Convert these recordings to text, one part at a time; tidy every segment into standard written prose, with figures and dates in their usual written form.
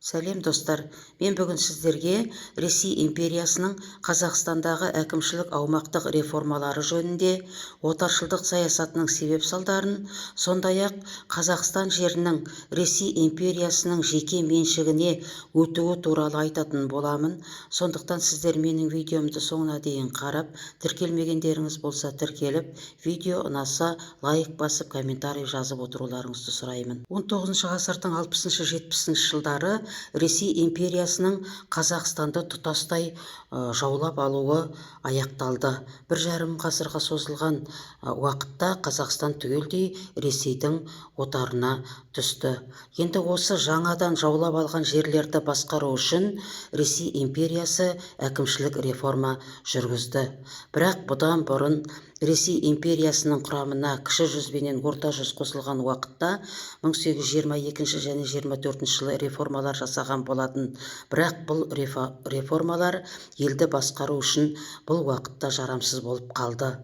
Сәлем, достар! Мен бүгін сіздерге Ресей империясының Қазақстандағы әкімшілік аумақтық реформалары жөнінде, отаршылдық саясатының себеп-салдарын, сондай-ақ Қазақстан жерінің Ресей империясының жеке меншігіне өтуі туралы айтатын боламын. Сондықтан сіздер менің видеомды соңына дейін қарап, тіркелмегендеріңіз болса, тіркеліп, видео ұнаса, лайк басып, комментарий жазып отыруларыңызды сұраймын. 19 ғасырдың 60-70 жылдары Ресей империясының Қазақстанды тұтастай жаулап алуы аяқталды. 1,5 ғасырға созылған уақытта Қазақстан түгелдей Ресейдің отарына түсті. Енді осы жаңадан жаулап алған жерлерді басқару үшін Ресей империясы әкімшілік реформа жүргізді. Бірақ бұдан бұрын, Ресей империясының құрамына Кіші жүз бенен Орта жүз қосылған уақытта, 1822 және 24 жылы реформалар жасаған болатын. Бірақ бұл реформалар елді басқару үшін бұл уақытта жарамсыз болып қалды.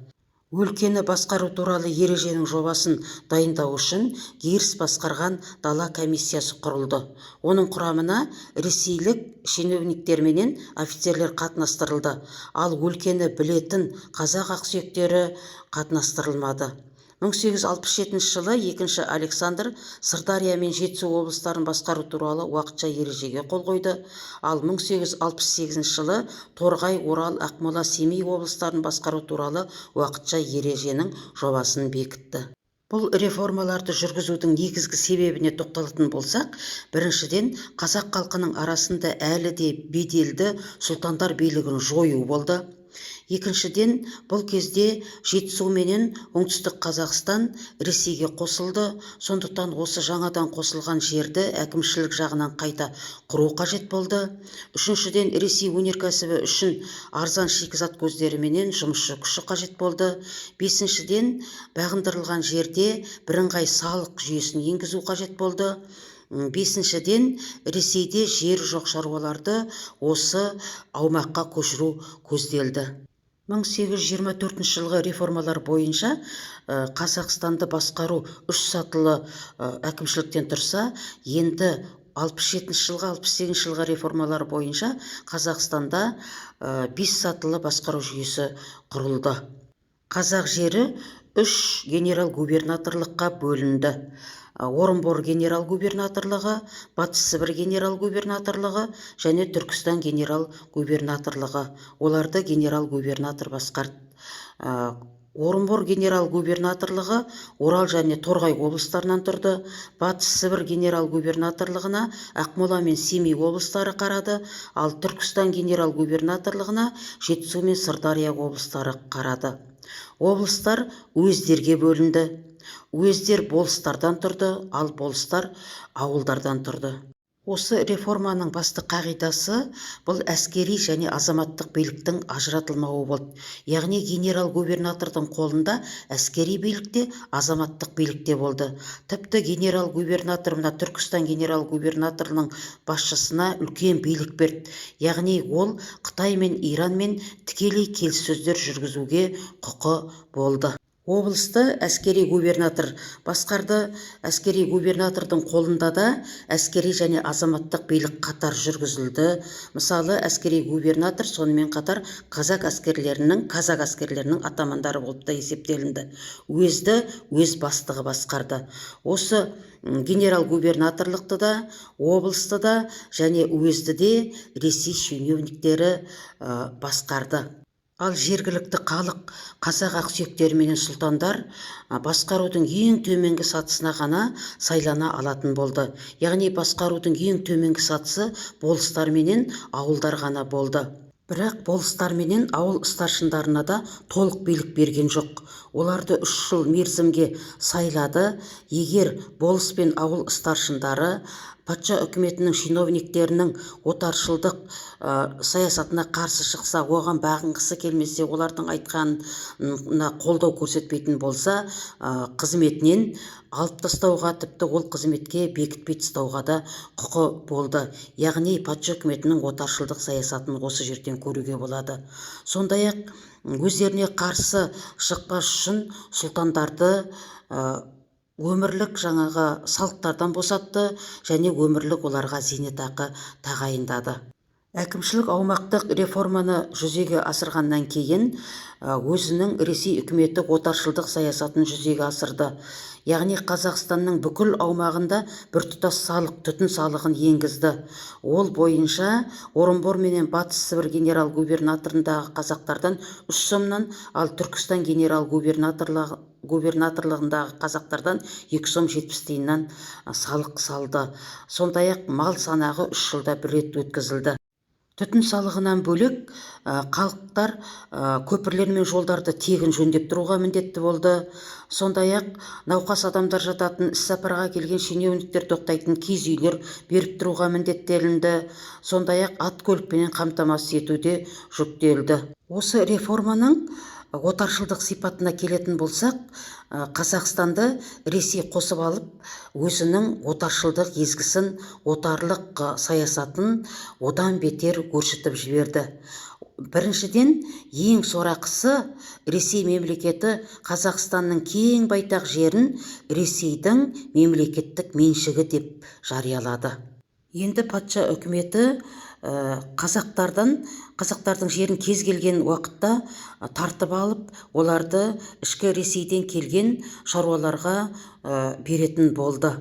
Өлкені басқару туралы ереженің жобасын дайындау үшін Гирс басқарған Дала комиссиясы құрылды. Оның құрамына ресейлік шенеуніктер менен офицерлер қатынастырылды, ал өлкені білетін қазақ ақсүйектері қатынастырылмады. 1867 жылы екінші Александр Сырдария мен Жетісу облыстарын басқару туралы уақытша ережеге қол қойды, ал 1868 жылы Торғай, Орал, Ақмола, Семей облыстарын басқару туралы уақытша ереженің жобасын бекітті. Бұл реформаларды жүргізудің негізгі себебіне тоқталатын болсақ, біріншіден, қазақ халқының арасында әлі де беделді сұлтандар билігін жою болды. Екіншіден, бұл кезде Жетісу менен Оңтүстік Қазақстан Ресейге қосылды. Сондықтан осы жаңадан қосылған жерді әкімшілік жағынан қайта құру қажет болды. Үшіншіден, Ресей өнеркәсібі үшін арзан шикізат көздері менен жұмысшы күші қажет болды. Бесіншіден, бағындырылған жерде бірыңғай салық жүйесін енгізу қажет болды. Бесіншіден, Ресейде жері жоқ шаруаларды осы аумаққа көшіру көзделді. 1824 жылғы реформалар бойынша Қазақстанды басқару үш сатылы әкімшіліктен тұрса, енді 67 жылғы, 68 жылғы реформалар бойынша Қазақстанда бес сатылы басқару жүйесі құрылды. Қазақ жері үш генерал-губернаторлыққа бөлінді: Орынбор генерал-губернаторлығы, Батыс Сібір генерал-губернаторлығы және Түркістан генерал-губернаторлығы. Оларды генерал-губернатор басқарды. Орынбор генерал-губернаторлығы Орал және Торғай облыстарынан тұрды. Батыс Сібір генерал-губернаторлығына Ақмола мен Семей облыстары қарады, ал Түркістан генерал-губернаторлығына Жетісу мен Сырдария облыстары қарады. Облыстар уездерге бөлінді. Уездер болыстардан тұрды, ал болыстар ауылдардан тұрды. Осы реформаның басты қағидасы бұл әскери және азаматтық биліктің ажыратылмауы болды. Яғни генерал-губернатордың қолында әскери билік те, азаматтық билік те болды. Тіпті генерал-губернатор мына Түркістан генерал-губернаторының басшысына үлкен билік берді, яғни ол Қытай мен Иранмен тікелей келіссөздер жүргізуге құқы болды. Облысты әскери губернатор басқарды. Әскери губернатордың қолында да әскери және азаматтық билік қатар жүргізілді. Мысалы, әскери губернатор сонымен қатар казак әскерлерінің атамандары болып та есептелінді. Уезді уезд бастығы басқарды. Осы генерал-губернаторлықты да, облысты да және уезді де Ресей шенеуніктері басқарды. Ал жергілікті халық, қазақ ақсүйектері менен сұлтандар басқарудың ең төменгі сатысына ғана сайлана алатын болды. Яғни басқарудың ең төменгі сатысы болыстар менен ауылдар ғана болды. Бірақ болыстар менен ауыл старшындарына да толық билік берген жоқ. Оларды 3 жыл мерзімге сайлады. Егер болыс пен ауыл старшындары патша үкіметінің чиновниктерінің отаршылдық саясатына қарсы шықса, оған бағынғысы келмесе, олардың айтқанына қолдау көрсетпейтін болса, қызметінен алып тастауға, тіпті ол қызметке бекітпей тастауға да құқы болды. Яғни патша үкіметінің отаршылдық саясатын осы жерден көруге болады. Сондай ақ өздеріне қарсы шықпас үшін сұлтандарды Өмірлік жаңағы салықтардан босатты және өмірлік оларға зейнетақы тағайындады. Әкімшілік аумақтық реформаны жүзеге асырғаннан кейін өзінің Ресей үкіметі отаршылдық саясатын жүзеге асырды. Яғни Қазақстанның бүкіл аумағында біртұтас салық, түтін салығын енгізді. Ол бойынша Орынбор менен Батыс Сібір генерал-губернаторындағы қазақтардан 3 сомнан, ал Түркістан генерал-губернаторлығындағы қазақтардан 2 сом 70 тиыннан салық салды. Сондай-ақ мал санағы 3 жылда бір рет өткізілді. Түтін салығынан бөлек, халықтар көпірлер мен жолдарды тегін жөндеп тұруға міндетті болды. Сондай-ақ науқас адамдар жататын, іссапарға келген шенеуніктер тоқтайтын киіз үйлер беріп тұруға міндеттелінді. Сондай-ақ ат көлікпенен қамтамасыз ету де жүктелді. Осы реформаның отаршылдық сипатына келетін болсақ, Қазақстанды Ресей қосып алып, өзінің отаршылдық езгісін, отарлық саясатын одан бетер өршітіп жіберді. Біріншіден, ең сорақысы, Ресей мемлекеті Қазақстанның кең байтақ жерін Ресейдің мемлекеттік меншігі деп жариялады. Енді патша үкіметі қазақтардың жерін кез келген уақытта тартып алып, оларды ішкі Ресейден келген шаруаларға беретін болды.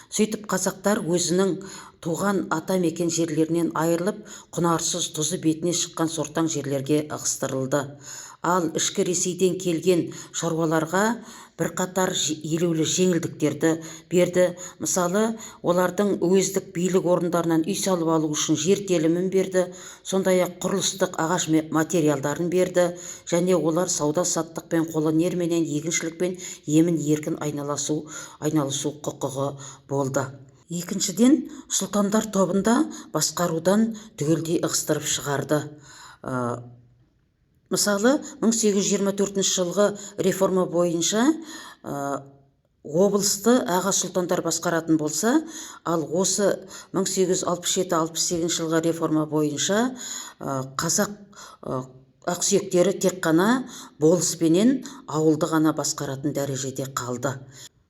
Сөйтіп, қазақтар өзінің туған ата мекен жерлерінен айырылып, құнарсыз, тұзы бетіне шыққан сортаң жерлерге ығыстырылды. Ал ішкі Ресейден келген шаруаларға бірқатар елеулі жеңілдіктерді берді. Мысалы, олардың уездік билік орындарынан үй салып алу үшін жер телімін берді, сондай-ақ құрылыстық ағаш материалдарын берді және олар сауда саттықпен, қолөнерменен, егіншілікпен емін еркін айналысу құқығы болды. Екіншіден, сұлтандар тобында басқарудан түгелдей ығыстырып шығарды. Мысалы, 1824 жылғы реформа бойынша облысты аға сұлтандар басқаратын болса, ал осы 1867-68 жылғы реформа бойынша қазақ ақсүйектері тек қана болыспенен ауылды ғана басқаратын дәрежеде қалды.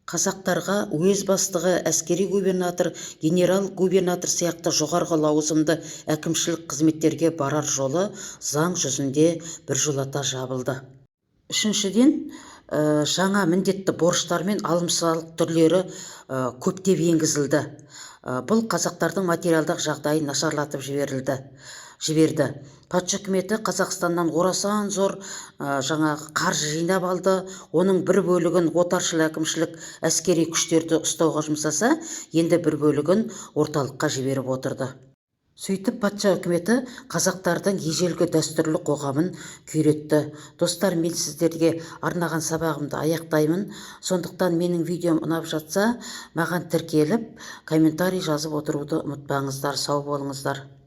Қазақтарға уезд бастығы, әскери губернатор, генерал-губернатор сияқты жоғарғы лауазымды әкімшілік қызметтерге барар жолы заң жүзінде біржолата жабылды. Үшіншіден, жаңа міндетті борыштар мен алым салық түрлері көптеп енгізілді. Бұл қазақтардың материалдық жағдайын нашарлатып жіберді. Патша үкіметі Қазақстаннан орасан зор жаңағы қаржы жинап алды. Оның бір бөлігін отаршыл әкімшілік, әскери күштерді ұстауға жұмсаса, енді бір бөлігін орталыққа жіберіп отырды. Сөйтіп, патша үкіметі қазақтардың ежелгі дәстүрлі қоғамын күйретті. Достар, мен сіздерге арнаған сабағымды аяқтаймын. Сондықтан менің видеом ұнап жатса, маған тіркеліп, комментарий жазып отыруды ұмытпаңыздар. Сау болыңыздар.